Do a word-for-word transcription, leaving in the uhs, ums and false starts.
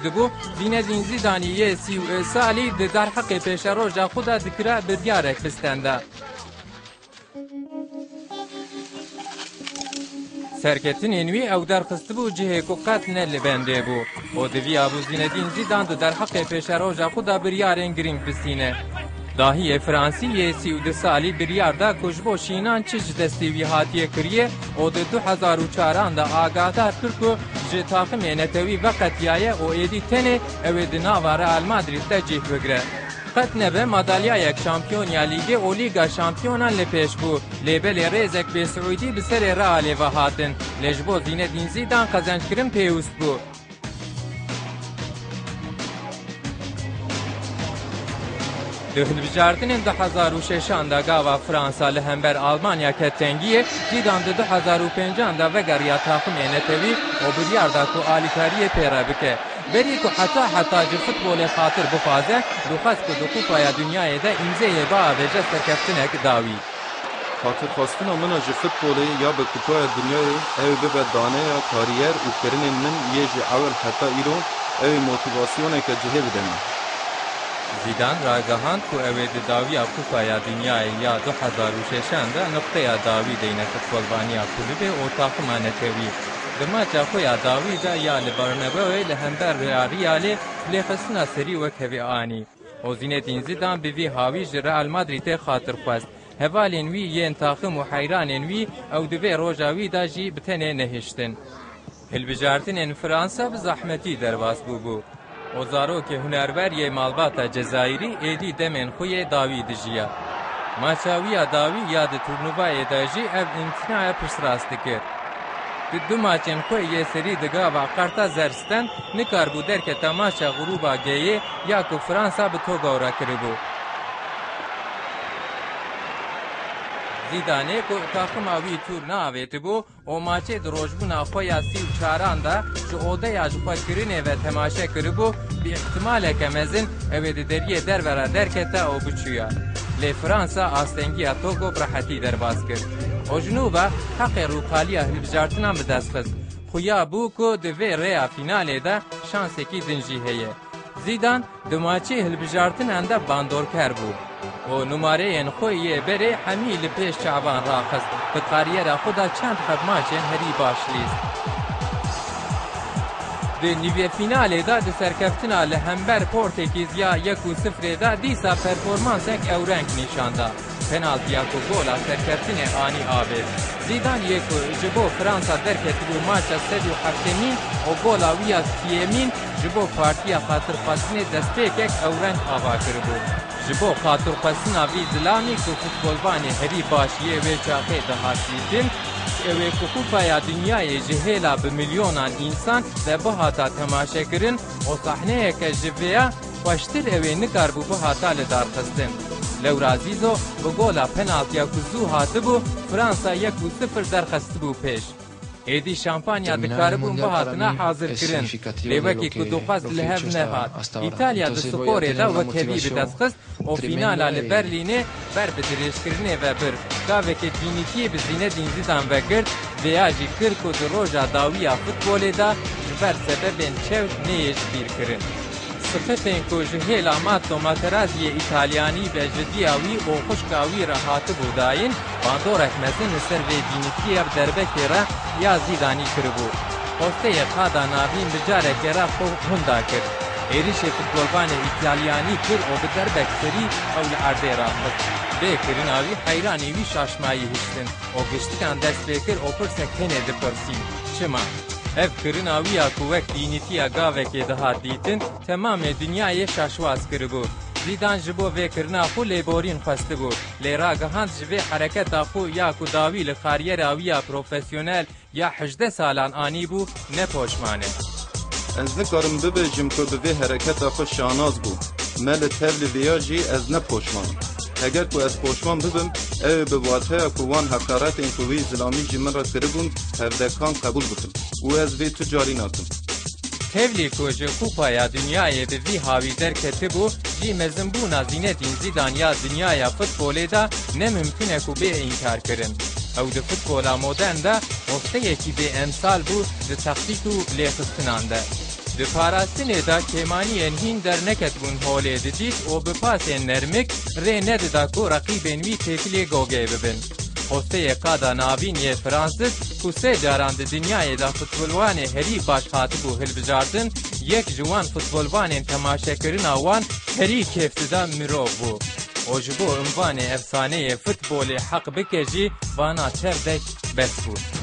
Dibû, Zînedîn Zîdanî yê sî û salî di derheqê pêşeroja xwe de dikira biryarek bistenda. Serketinên wî ew derxistibû cihê ku qet ne li bendê bû. Û diviyabû Zînedîn Zîdan di derheqê pêşeroja xwe de biryarên girîng bistîne. Dahiyê Fransî yê sî û du salî biryar da ku ji bo şînan çi ji destê wî hatiye kiriye û di du hezar û çaran de agahdar kir ku ji taximê netewî veqetiyaye û êdî tenê ew ê di nava Real Madrid de cih bigire. Qet nebe madalyayek şampiyoniya lîgê û Lîga Şampiyonan li pêş bû, lê belê rêzek bêsiûdî bi serê Realê ve hatin, lê ji bo Zînedîn Zîdan qezenckirin pêwist bû. Di hilbijartinên du hezar û şeşan de gava Fransa li hember Almanya ket tengiyê, Zîdan di du hezar û pêncan de vegeriya taximê netewî û biryar da ku alîkariyê pê re bike. Berî ku heta heta ji futbolê xatir bixwaze, dixwest ku di Kupaya Dinyayê de îmzeyê biavêje serkeftinek dawî. Xatirxwestina min a ji futbolê ya bi Kupaya Dinyayê ew ê bibe daneya kariyer û kirinên min yê ji ewil heta îro, ew ê motîvasyoneke cihê bide min. Zîdan ragihand ku ew ê di dawiya Kupaya Dinyayê ya du hezar û şeşan de nuqteya dawî deyne futbolvaniya kulibê û taxima netewî. Di maça xwe ya dawî de ya li Bernabeu li hember Realê lêxistina serî wek hevî anî. Û Zînedîn Zîdan bi vî hawî ji Real Madrîdê xatir xwest. Hevalên wî yên taxim û heyranên wî ew di vê roja wî de jî bi tenê nehiştin. Hilbijartinên Fransa bi zehmetî derbas bûbû. Û zarokê hunerwer yê malbata Cezayirî êdî demên xwe yê dawî dijiya. Maça wî ya dawî ya di turnuvayê de jî ev îmtînaya piştrast dikir. Di du maçên xwe yê serî di gava qerta zer stend, nikaribû derketa maça grûba G'ê ya ku Fransa bi Togo re kiribû. Zîdanê ku taxima wî tûr neavêtibû, û maçê di rojbûna xwe ya sî û çaran de ji odeya ji xwe kirinê ve temaşe kiribû, bi îhtimaleke mezin ew ê di deriyê derve re derketa û biçûya. Lê Fransa astengiya Togo bi rehetî derbas kir. Û ji nû ve heqê rûkaliya hilbijartinan bi dest xist. Xuya bû ku di vê rêya fînalê de şansekî din jî heye. Zîdan di maçê hilbijartinan de bandorker bû û numareyên xwe yê berê hemî li pêş çavan raxist, bi kariyera xwe de çend heb maçên herî baş lîst. Di nîvê fînalê de di serkeftina li hember Portekîz ya yek û sifrê de dîsa performansek ewreng nîşan da. Penaltiya ku gola serkeftinê anî avêt. Zîdan yê ku ji bo Fransa derketibû maça sed û heftêmîn û gola wî ya siyêmîn ji bo partiya xatirxwestinê destpêkek ewreng ava kiribû. Ji bo xatirxwestina vî zilamî ku futbolvanê herî baş yê wê çaxê dihat dîtin, ew ê ku Kupaya Dinyayê ji hêla bi milyonan însan ve bihata temaşekirin û sahneyeke ji vêya xweştir ew ê nikaribû bihata lidarxistin. Lewra Zîzo bi gola penaltiya ku zû hatibû, Fransa yek û sifir derxistibû pêş. Êdî şampanya dikaribûn bihatina hazirkirin. Lê wekî ku dixwest li hev nehat. Îtalya di skorê de wekhevî bi dest xist û fînala li Berlînê ber bi dirêjkirinê ve bir. Gavekê dînîtiyê bi Zînedîn Zîdan ve girt, vêya jî kir ku di roja dawî ya futbolê de ji ber sebebên çew neyê ji bîr kirin. Sifetên ku ji hêla Matto Materazzi'yê Îtalyanî ve ji diya wî û xwişka wî re hatibû dayîn, bandorek mezin li ser vê dînîtiyê bi derbekê re ya Zîdanî kiribû. Posteyê qada navîn bi carekê re xwe hunda kir. Êrişê futbolvanê Îtalyanî kir û bi derbek serî ew li erdê raxist. Vê kirina wî heyranê wî şaşmayî hiştin û giştikan dest pê kir û pirsek tenê dipirsîn, çima? Ev kirina wî ya ku wek dînîtiya gavekê dihat dîtin, temamê dinyayê şaşwaz kiribû. Zîdan ji bo vê kirina xwe lêborîn xwestibû, lê ragihand ji vê hereketa xwe ya ku dawî li kariyera wî ya profesyonel ya hejdeh salan anîbû, ne poşman e. Ez nikarim bibêjim ku bi vê hereketa xwe şanaz bû. Me li tevlî vêya jî ez ne poşman im. Heger ku ez poşman bibim, ew ê bi wateya ku wan heqaretên ku wî zilamî ji min re kiribûn, hevdekan qebûl bikim. Û ez vê tu carî nakim. Tevlî ku ji Kupaya Dinyayê bi vî hawî derketibû, jî mezinbûna Zînedîn Zîdan ya dinyaya futbolê de ne mimkun e ku bê înkarkirin. Ew di futbola modern de posteyekî bê emsal bû di taktîk û lêxistinan de. Di parastinê de kêmaniyên hîn derneketibûn holê didît û bi pasên nermik rê nedida ku reqîbên wî têkilê gogê bibin. Posteyê qada navîn yê Francis ku sê caran di dinyayê de futbolvanê herî baş hatibû hilbijartin, yek ji wan futbolvanên temaşekirina wan herî kêfdida mirov bû. Û ji bo unvanê efsaneyê futbolê heq bike jî vana çerdek bes bû.